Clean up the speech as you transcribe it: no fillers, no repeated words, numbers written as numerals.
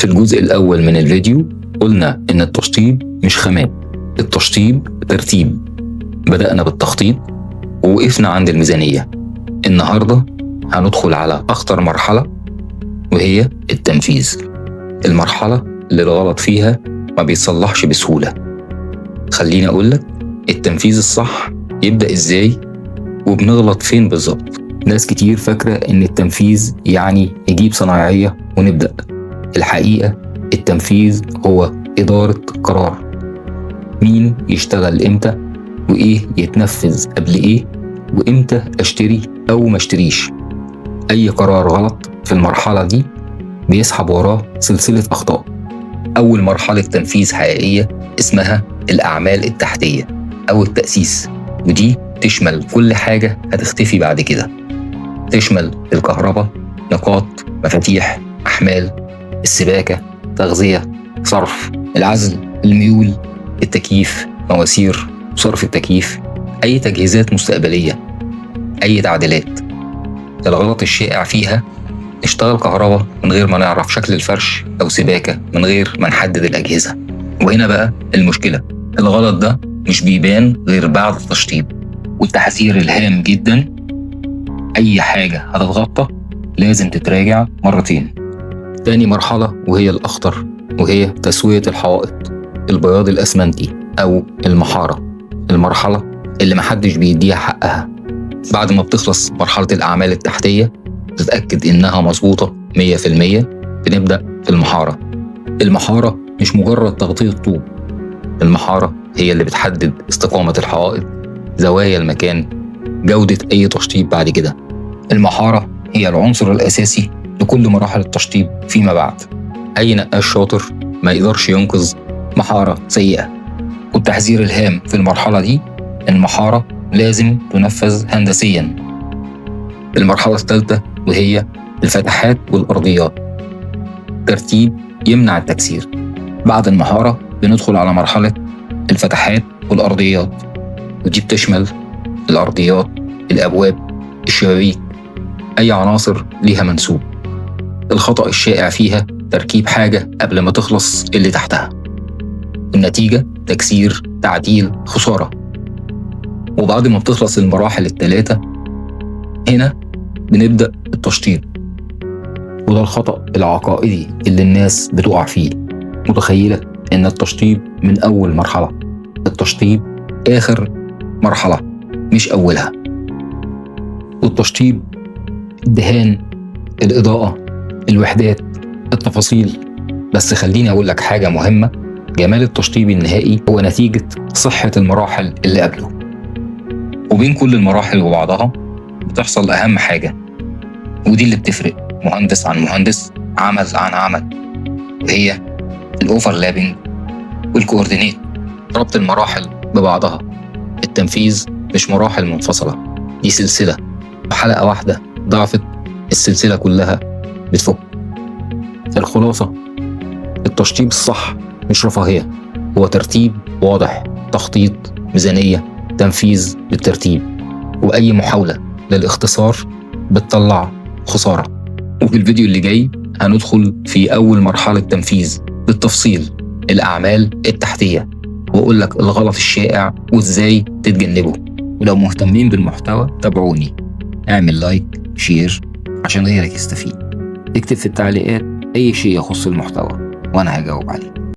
في الجزء الأول من الفيديو قلنا إن التشطيب مش خامات، التشطيب ترتيب. بدأنا بالتخطيط ووقفنا عند الميزانية. النهاردة هندخل على أخطر مرحلة وهي التنفيذ، المرحلة اللي الغلط فيها ما بيتصلحش بسهولة. خليني أقولك التنفيذ الصح يبدأ إزاي وبنغلط فين بالظبط. ناس كتير فاكرة إن التنفيذ يعني نجيب صنايعية ونبدأ. الحقيقة التنفيذ هو إدارة قرار، مين يشتغل إمتى، وإيه يتنفذ قبل إيه، وإمتى أشتري أو ما اشتريش. أي قرار غلط في المرحلة دي بيسحب وراه سلسلة أخطاء. أول مرحلة تنفيذ حقيقية اسمها الأعمال التحتية أو التأسيس، ودي تشمل كل حاجة هتختفي بعد كده. تشمل الكهرباء، نقاط، مفاتيح، أحمال، السباكة، تغذية، صرف، العزل، الميول، التكييف، مواسير، صرف التكييف، أي تجهيزات مستقبلية، أي تعديلات. الغلط الشائع فيها نشتغل كهرباء من غير ما نعرف شكل الفرش، أو سباكة من غير ما نحدد الأجهزة. وهنا بقى المشكلة، الغلط ده مش بيبان غير بعد التشطيب. والتحذير الهام جدا، أي حاجة هتتغطى لازم تتراجع مرتين. تاني مرحلة وهي الأخطر، وهي تسوية الحوائط، البياض الأسمنتي أو المحارة، المرحلة اللي محدش بيديها حقها. بعد ما بتخلص مرحلة الأعمال التحتية تتأكد إنها مظبوطة 100%، بنبدأ في المحارة. المحارة مش مجرد تغطية طوب، المحارة هي اللي بتحدد استقامة الحوائط، زوايا المكان، جودة أي تشطيب بعد كده. المحارة هي العنصر الأساسي لكل مراحل التشطيب فيما بعد. أي نقاش شاطر ما يقدرش ينقذ محارة سيئة. والتحذير الهام في المرحلة دي، المحارة لازم تنفذ هندسيا. المرحلة الثالثة وهي الفتحات والأرضيات، ترتيب يمنع التكسير. بعد المحارة بندخل على مرحلة الفتحات والأرضيات، ودي بتشمل الأرضيات، الأبواب، الشبابيك، أي عناصر ليها منسوب. الخطأ الشائع فيها تركيب حاجة قبل ما تخلص اللي تحتها، النتيجة تكسير، تعديل، خسارة. وبعد ما بتخلص المراحل الثلاثة هنا بنبدأ التشطيب، وده الخطأ العقائدي اللي الناس بتقع فيه، متخيلة إن التشطيب من أول مرحلة. التشطيب آخر مرحلة مش أولها. والتشطيب الدهان، الإضاءة، الوحدات، التفاصيل. بس خليني أقول لك حاجة مهمة، جمال التشطيب النهائي هو نتيجة صحة المراحل اللي قبله. وبين كل المراحل وبعضها بتحصل أهم حاجة، ودي اللي بتفرق مهندس عن مهندس، عمل عن عمل، وهي ال overlapping وال coordinate، ربط المراحل ببعضها. التنفيذ مش مراحل منفصلة، دي سلسلة، حلقة واحدة ضعفت السلسلة كلها بتفك. الخلاصة، التشطيب الصح مش رفاهية، هو ترتيب واضح، تخطيط، ميزانية، تنفيذ بالترتيب. وأي محاولة للاختصار بتطلع خسارة. وفي الفيديو اللي جاي هندخل في أول مرحلة تنفيذ بالتفصيل، الأعمال التحتية، وأقول لك الغلط الشائع وإزاي تتجنبه. ولو مهتمين بالمحتوى تابعوني، اعمل like، share عشان غيرك يستفيد. اكتب في التعليقات أي شيء يخص المحتوى وأنا هجاوب عليه.